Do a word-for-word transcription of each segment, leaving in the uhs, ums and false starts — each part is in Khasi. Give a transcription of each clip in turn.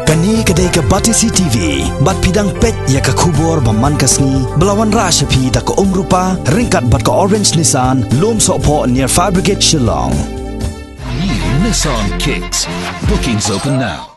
Kane ka dei ka Batesi T V, bad phi dang peit ïa ka khubor ba man ka sngi, ba la wanrah sha phi da ka Umrupa, ryngkat bad ka Orange Nissan, Lumsohphoh near Fire Brigade Shillong. New Nissan Kicks. Bookings open now.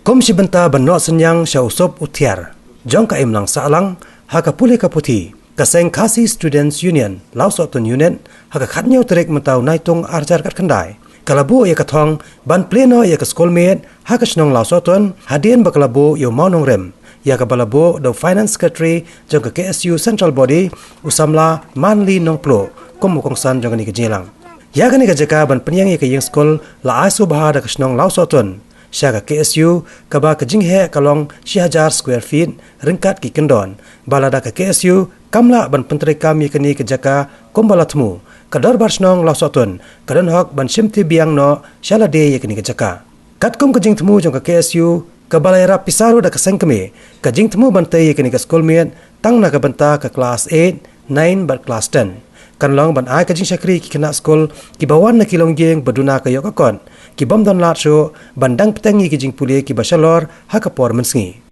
Kum shi bynta ban noh synñiang sha u sop u thiar jong ka imlang sahlang ha ka pule ka puthi, ka seng Khasi Students Union Lawsohtun Unit, ha ka khatñiew tarik mynta u Naitung arhajar khatkhyndai, ka la buh ïa ka thong ban plie noh ïa ka skulmiet ha ka shnong Lawsohtun, hadien ba ka la buh ïa u mawnongrim, ïa kaba la buh da u Finance Secretary jong ka K S U Central Body, u samla Manly Nongpluh, kum u kongsan jong kane ka jingïalang. Ïa kane ka jaka ban pynïeng ïa ka ïing skul la ai sngewbha da ka shnong Lawsohtun sha ka K S U, kaba ka jingheh ka long shi hajar square feet ryngkat ki kyndon, ba lada ka K S U kam lah ban pyntreikam ïa kane ka jaka kumba la thmu, ka dorbar shnong Lawsohtun ka don hok ban shimti biang noh sha lade ïa kane ka jaka. Katkum ka jingthmu jong ka K S U, kaba la ïarap pisa ruh da ka seng kmie, ka jingthmu ban tei ïa kane ka skulmiet tang na ka bynta ka klas eight, nine bad klas ten, kan long ban ai ka jingshakri ki khynnah skul kiba wan na ki longïing ba duna ka ïoh ka kot, ki bym don lad shuh ban dang bteng ïa ki jingpule kiba shalor ha ka por mynsngi.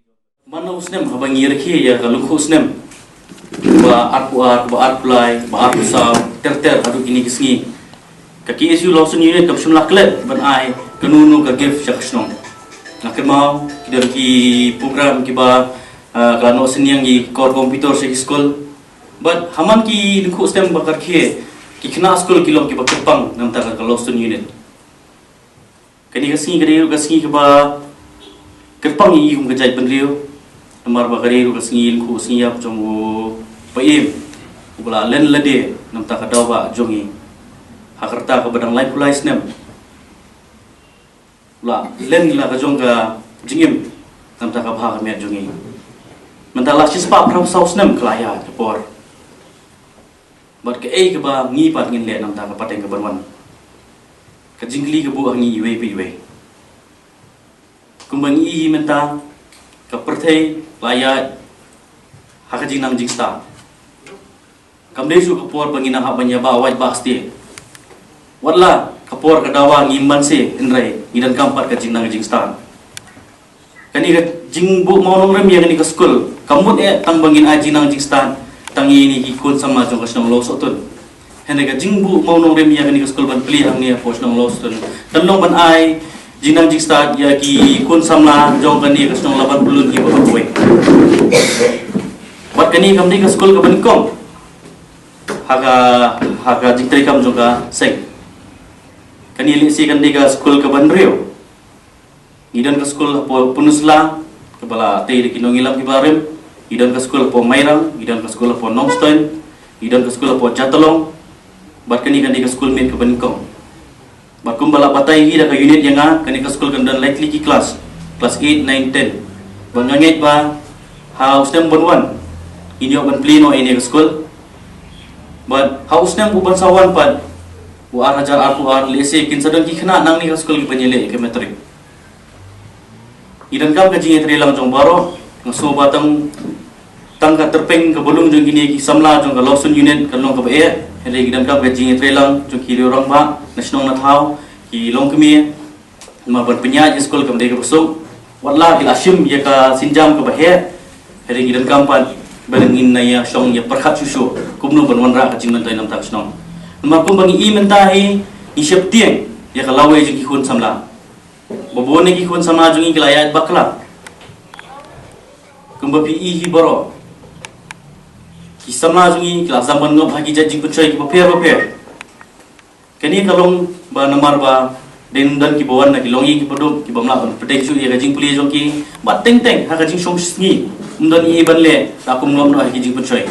Man u snem haba ngi rakhe ïa ka lyngkhuh snem, ba arphew ar, ba arphew lai, ba arphew saw, ter ter haduh kine ki sngi, ka K S U Lawson Unit kam shym la klet ban ai kano kano ka gift sha ka shnong. Nga kynmaw ki don ki program kiba, ah, ka la noh synñiang ïa ki kor computer sha ki skul. Bad ha man ki lyngkhuh snem ba ka rakhe, ki khynnah skul ki long kiba kyrpang na ka bynta ka Lawson Unit. Kane ka sngi ka dei ruh ka sngi kaba kyrpang ïa ngi kum ka jaitbynriew, namar ba ka dei ruh ka sngi lyngkhuh, sngi ïap jong u Paiem, uba la len lade na ka bynta ka daw ba jong ngi. Ha ka rta kaba dang laiphew lai snem, u la len la ka jong ka jingim na ka bynta ka bha ka miat jong ngi. Mynta la shispah phra saw snem ka la ïaid ka por. Bad kaei kaba ngi pat ngin leh na ka bynta ka pateng kaban wan? Ka jingkylli ka buh ha ngi iwei pa iwei. Kumba ngi ïohi mynta, ka pyrthei la ïaid ha ka jingnang jingstad. Kam dei shuh ka por ba ngin nang hap ban ïa bah wait bah stet. Watla ka por ka dawa ngim banse, hynrei ngi donkam pat ka jingnang jingstad. Kane ka jingbuh mawnongrim ïa kane ka skul kam mut eh tang ba ngin ai jingnang jingstad tang ïa kine ki khun samla jong ka shnong Lawsohtun. Hynrei ka jingbuh mawnongrim ïa kane ka skul ban plie hangne hapoh shnong Lawsohtun kan long ban ai jingnang jingstad ïa ki khun samla jong kane ka shnong Laban Pyllun kiba kawei. Bad kane kam dei ka skul kaba nyngkong ha ka, ha ka jingtreikam jong ka seng. Kane lehse kan dei ka skul kaba hynriew. Ngi don ka skul hapoh Pynursla, kaba la tei da ki nongïalam kiba rim. Ngi don ka skul hapoh Mairang, ngi don ka skul hapoh Nongstoiñ, ngi don ka skul hapoh Jatalong. Bad kane kan dei ka skul miet kaba nyngkong. Bad kumba la batai hi da ka unit ïa nga, kane ka skul kan don lai tylli ki klas, klas eight, nine, ten. Bad nga ngeit ba ha u snem ban wan, ngin ïoh ban plie noh ïa kane ka skul. Bad ha u snem u ban sa wan pat, u ar hajar arphew ar, lehse kin sa don ki khynnah nangne ka skul kiban ïaleh ïa ka matric. Ngi donkam ka jingïatreilang jong baroh, nga sngew ba tang, tang ka tyrpeng ka ba lung jong kine ki samla jong ka Lawson Unit kan long kaba eh, hynrei ngi donkam ka jingïatreilang jong ki rangbah na shnong na thaw, ki longkmie, namar ban pynïaid ïa skul kam dei kaba suk, watla ki la shim ïa ka sienjam kaba heh, hynrei ngi donkam pat ba ngin nang ïa shong ïa pyrkhat shuh shuh kumno ban wanrah ka jingmyntoi na ka bynta ka shnong. Namar kumba ngi i mynta hi, ngi sheptieng ïa ka lawei jong ki khun samla. Ba bun na ki khun samla jong ngi ki la ïaid bakla. Kumba phi i hi baroh, ki samla jong ngi ki la sdang ban ngop ha ki jait jingpynshoi kiba pher ba pher. Kane ka long ba namar ba dang don kiba wan na ki longïing kiba duk, kibym lah ban pdiang shuh ïa ka jingpule jong ki. Bad teng teng ha ka jingshongsngi ym don ei ei ban leh, la kum ngop noh ha ki jingpynshoi.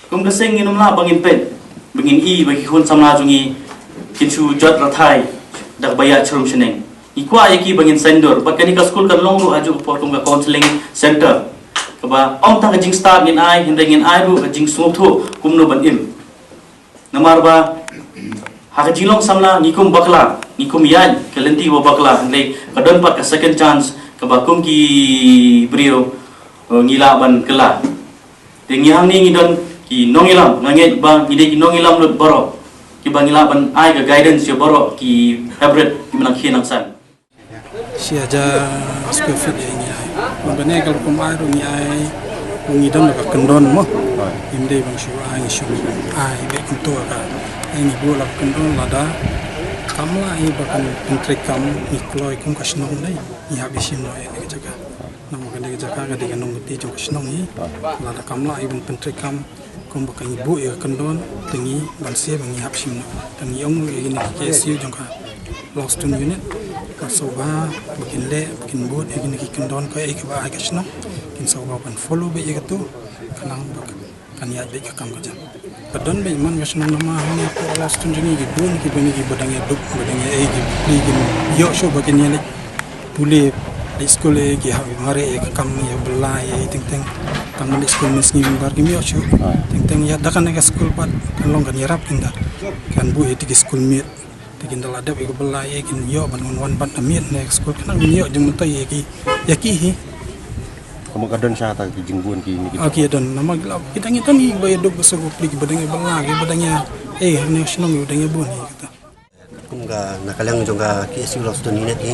Kum ka seng ngin ym lah ba ngin peit, ba ngin i ba ki khun samla jong ngi kin shu jot rathai da kaba ïaid sharum shaneng. Ngi kwah ïa ki ba ngin saiñdur, bad kane ka skul kan long ruh hajuh ka por kum ka counselling center, kaba ym tang ka jingstad ngin ai, hynrei ngin ai ruh ka jingsngewthuh kumno ban im. Namar ba ha ka jinglong samla ngi kum bakla, ngi kum ïaid ka lynti ba bakla, hynrei ka don pat ka second chance kaba kum ki briew, eh, ngi lah ban kylla. Te ngi hangne ngi don ki nongïalam, nga ngeit ba ngi dei ki nongïalam lut baroh, kiba ngi lah ban ai ka guidance ïa baroh ki hynriew kiba nang khie nang san. Shi hajar square feet ïa ngi ai. Bad kane ka rukom ai ruh ngi ai, ngi don ka kyndon mo. Ngim dei ban shu ai, ngi shu ai beit kumto ka. Ai ngi buh la ka kyndon, lada kam lah ïa ba kan pyntreikam, ngi kloi kum ka shnong dei, ngi hap ïashim noh ïa ka jaka. Namar kane ka jaka ka dei ka nongkynti jong ka shnong hi. Lada kam lah ïa ban pyntreikam, kumba ka ngi buh ïa ka kyndon, te ngi banse ba ngi hap shim noh. Te ngi ong ruh ïa kine ki K S U jong ka Longsutun Unit, ba sngewbha ba kin leh, ba kin bud ïa kine ki kyndon, kaei kaba ai ka shnong, kin sngewbha ban follow beit ïa kato, khnang ba kan ïaid beit ka kam ka jam. Ba don beit man ka shnong namar hangne hapoh Longsutun jong ngi ki bun kiba ngi kiba dang ïaduk, ba dang ïa ei, ki pli, kim ïoh shuh ba kin ïaleit pule, leit skul, ei, ki hap mareh ïa ka kam ïa bylla ïa ei teng teng. Tang ban leit skul mynsngi mynbar kim ïoh shuh. Teng teng ïa da kane ka skul pat kan long kan ïarap, kin da kan buh ïa kito ki skul miet. Te kin da la dep ïa ka bylla ïa ei, kin ïoh ban wan wan bad na miet na ka skul, khnang kin ïoh jingmyntoi ïa ki, ïa ki hi. Ka mut ka don sha ta ki jingbun kine ki. Ah, ki don, namar ki la, kita ngi tang ngi ba ïaduk ba sngewbha pli, kiba dang ïa bylla, kiba dang ïa ei hangne shnong, kiba dang ïa bun hi kita. Kum ka na ka liang jong ka K S U Longsutun Unit hi,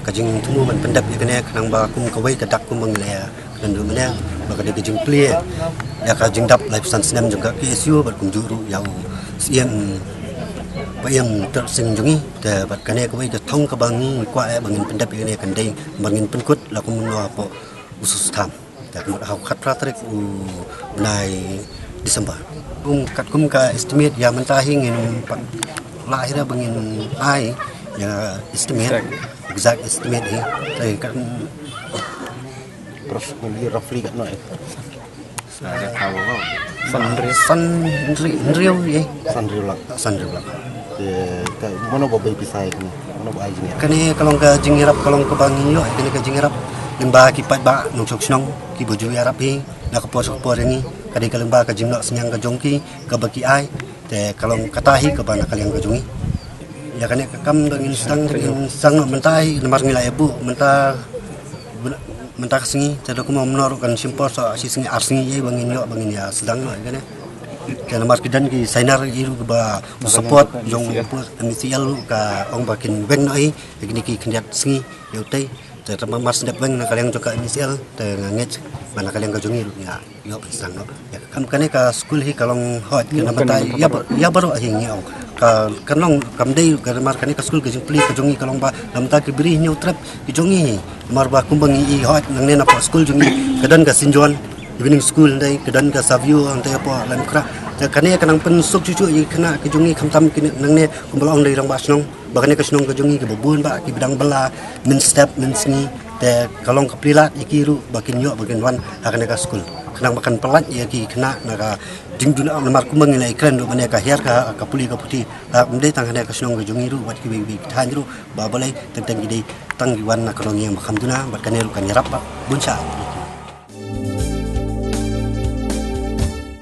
ka jingthmu ban pyndep ïa kane, khnang ba kum kawei ka dak kumba ngi la ïa kren ruh mynne, ba ka dei ka jingplie ïa ka jingdap laiphew san snem jong ka K S U, bad kumjuh ruh ïa u Syiem Bah Ïem Tyrot Sing jong ngi. Te bad kane kawei ka thong kaba ngi kwah ïa ba ngin pyndep ïa kane, kan dei ba ngin pynkut la kumno hapoh u Sostham. Te ka mut ha u khatphra tarik u bnai December. Kum katkum ka estimate ïa mynta hi ngim pat lah hi ruh ba ngin ai ïa estimate, exact estimate hi. Te ka approximately, roughly katno eh? San hynriew. San hynriew, hynriew eh. San hynriew lak. San hynriew lak. Te ka mano ba bai pisa ïa kane? Mano ba ai jingïarap? Kane ka long ka jingïarap, ka long kaba ngi ïoh ïa kane ka jingïarap lyngba ki paidbah nongshong shnong kiba ju ïarap hi na ka por sha ka por ïa ngi. Ka dei ka lyngba ka jingnoh synñiang ka jong ki kaba ki ai. Te ka long kata hi kaba na ka liang ka jong ngi. Ïa kane ka kam ba ngin sdang, ngin sdang noh mynta hi namar ngi la ïa buh mynta, mynta ka sngi, te da kumno kumno ruh kan shim por sa shi sngi ar sngi ïa ba ngin ïoh, ba ngin ïa sdang noh ïa kane. Te namar ki don ki signer ïa ruh ba support jong M E C L ruh ka ong ba kin weng noh hi ïa kine ki khyndiat sngi ïa utei. Te tang ba mar sdep weng na ka liang jong ka M E C L, te nga ngeit ba na ka liang ka jong ngi ruh ngi ïa ïoh ban sdang noh. Ïa ka kam kane ka skul hi ka long hooid ka na bynta ïa ba, ïa baroh hi ngi ong. Ka, kan long kam dei ka namar kane ka skul, ka jingplie ka jong ngi ka long ba na bynta ki briew Hynñiewtrep ki jong ngi. Namar ba kumba ngi i hooid nangne na poh skul jong ngi ka don ka Saint John Evening School, hynrei ka don ka Savio hangtei hapoh Laitumkhrah. Te kane ka nang pynsuk shuh shuh ïa ki khynnah ki jong ngi, khamtam ki nangne kumba la ong da i rangbah shnong. Ba kane ka shnong ka jong ngi kaba bun bah kiba dang bylla mynstep mynsngi, te ka long ka plie lad ïa ki ruh ba kin ïoh ba kin wan ha kane ka skul. Khnang ba kan pyllait ïa ki khynnah na ka jingduna, namar kumba ngi la ïakren ruh mynne, ka hiar ka, ka pule ka puthi. Ym dei tang kane ka shnong ka jong ngi ruh, wat kiwei kiwei ki thaiñ ruh ba balei, teng teng ki dei tang ki wan na ka nongïing ba kham duna, bad kane ruh kan ïarap bah bun sha.